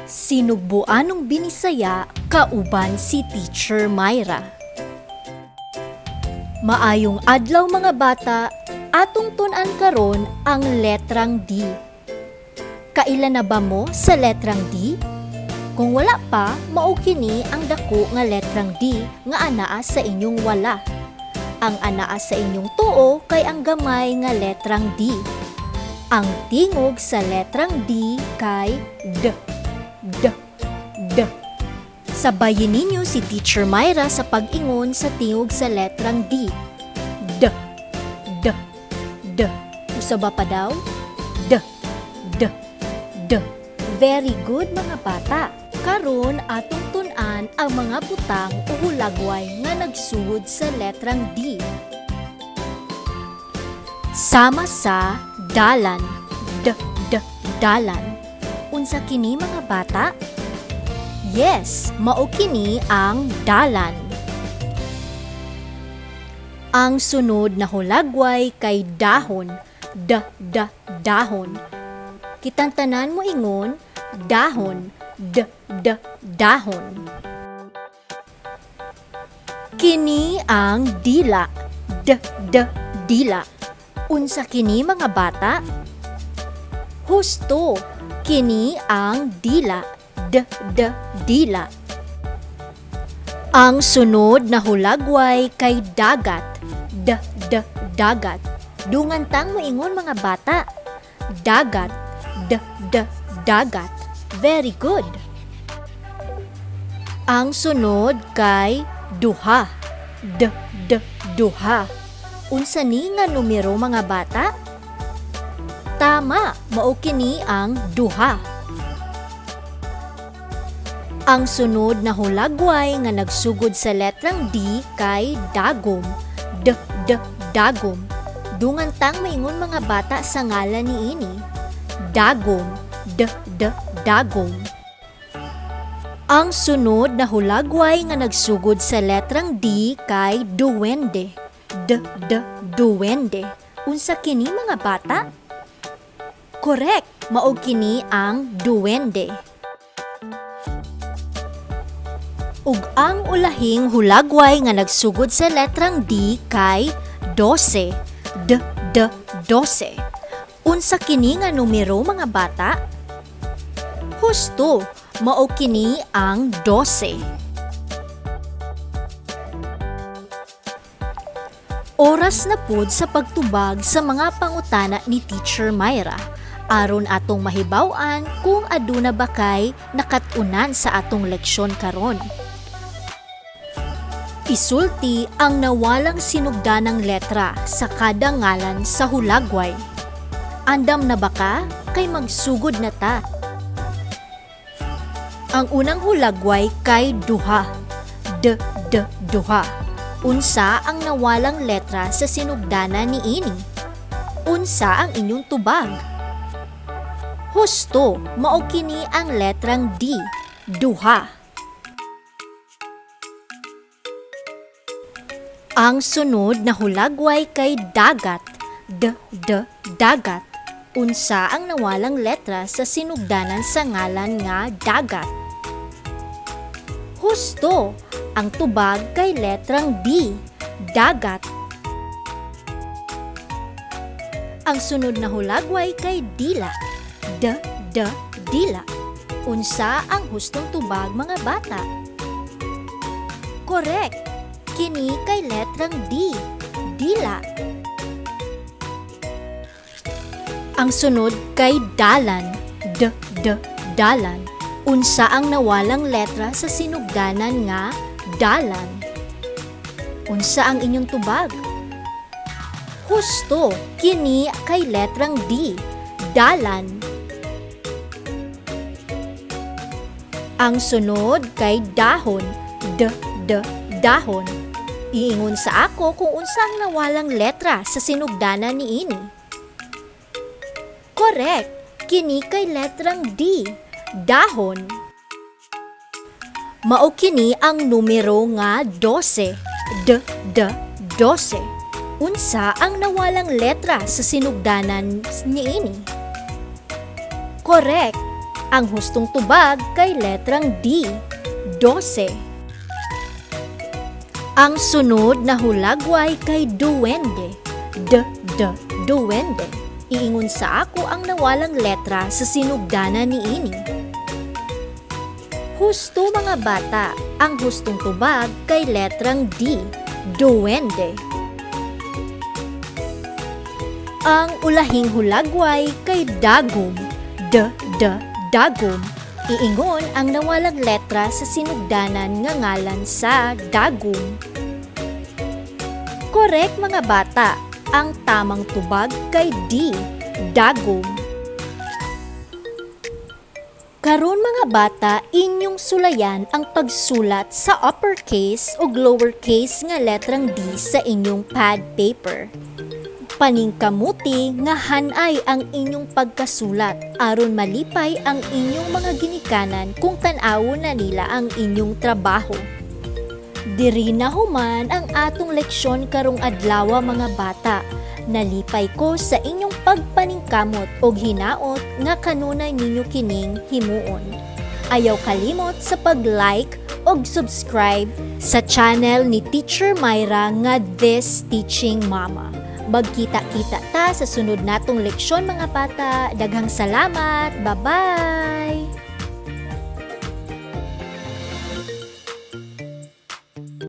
Sinugbuanong Binisaya kauban si Teacher Myra. Maayong adlaw, mga bata, atong tun-an karon ang letrang D. Kaila na ba mo sa letrang D? Kung wala pa, mao kini ang dako nga letrang D nga anaa sa inyong wala. Ang anaa sa inyong tuo kay ang gamay nga letrang D. Ang tingog sa letrang D kay D. D. D. Sabayin ninyo si Teacher Myra sa pag-ingon sa tingog sa letrang D. D. D. D. Usaba pa daw? D. D. D. Very good, mga bata. Karon, atong tun-an ang mga butang o hulagway nga nagsugod sa letrang D. Sama sa dalan. D, D, dalan. Unsa kini, mga bata? Yes, mao kini ang dalan. Ang sunod na hulagway kay dahon. D, D, dahon. Kitang tanan mo ingon, dahon. D, D, dahon. Kini ang dila. D, D, dila. Unsa kini, mga bata? Husto, kini ang dila. D, D, dila. Ang sunod na hulagway kay dagat. D, D, dagat. Dungan tang moingon, mga bata. Dagat. D, D, dagat. Very good. Ang sunod kay duha. D, D, duha. Unsa ni nga numero, mga bata? Tama, mao kini ang duha. Ang sunod na hulagway nga nagsugod sa letrang D kay dagom. D, D, dagom. Dungan tang maingon, mga bata, sa ngalan ni ini. Dagom. D, D, dagom. Ang sunod na hulagway nga nagsugod sa letrang D kay duwende. D, D, duwende. Unsa kini, mga bata? Correct, mao kini ang duwende. Ug ang ulahing hulagway nga nagsugod sa letrang D kay 12. D, D, 12. Unsa kini nga numero, mga bata? Husto, mao kini ang 12. Oras na pud sa pagtubag sa mga pangutana ni Teacher Myra aron atong mahibaw-an kung aduna ba kay nakat-unan sa atong leksyon karon. Isulti ang nawalang sinugdanang letra sa kada ngalan sa hulagway. Andam na ba ka? Kay magsugod na ta. Ang unang hulagway kay duha. D, D, duha. Unsa ang nawalang letra sa sinugdanan ni ini? Unsa ang inyong tubag? Husto, mao kini ang letrang D, duha. Ang sunod na hulagway kay dagat. D, D, dagat. Unsa ang nawalang letra sa sinugdanan sa ngalan nga dagat? Husto, ang tubag kay letrang D, dagat. Ang sunod na hulagway kay dila. D, D, dila. Unsa ang hustong tubag, mga bata? Correct! Kini kay letrang D, dila. Ang sunod kay dalan. D, D, dalan. Unsa ang nawalang letra sa sinugdanan nga dalan? Unsa ang inyong tubag? Husto, kini kay letrang D, dalan. Ang sunod kay dahon. D, D, dahon. Iingon sa ako kung unsa ang nawalang letra sa sinugdanan ni ini. Correct! Kini kay letrang D, dahon. Mao kini ang numero nga 12. D, D, 12. Unsa ang nawalang letra sa sinugdanan niini? Correct! Ang hustong tubag kay letrang D, 12. Ang sunod na hulagway kay duwende. D, D, duwende. Iingon sa ako ang nawalang letra sa sinugdanan niini. Husto, mga bata, ang hustong tubag kay letrang D, duwende. Ang ulahing hulagway kay dagom. D, D, dagom. Iingon ang nawalang letra sa sinugdanan nga ngalan sa dagom. Korek, mga bata, ang tamang tubag kay D, dagom. Karon, mga bata, inyong sulayan ang pagsulat sa uppercase o lowercase nga letrang D sa inyong pad paper. Paningkamuti nga hanay ang inyong pagkasulat aron malipay ang inyong mga ginikanan kung tan-awon na nila ang inyong trabaho. Diri na human ang atong leksyon karong adlaw, mga bata. Nalipay ko sa inyong pagpaningkamot og hinaot nga kanunay ninyo kining himuon. Ayaw kalimot sa pag-like og subscribe sa channel ni Teacher Myra nga This Teaching Mama. Magkita-kita ta sa sunod natong leksyon, mga bata. Daghang salamat. Bye-bye!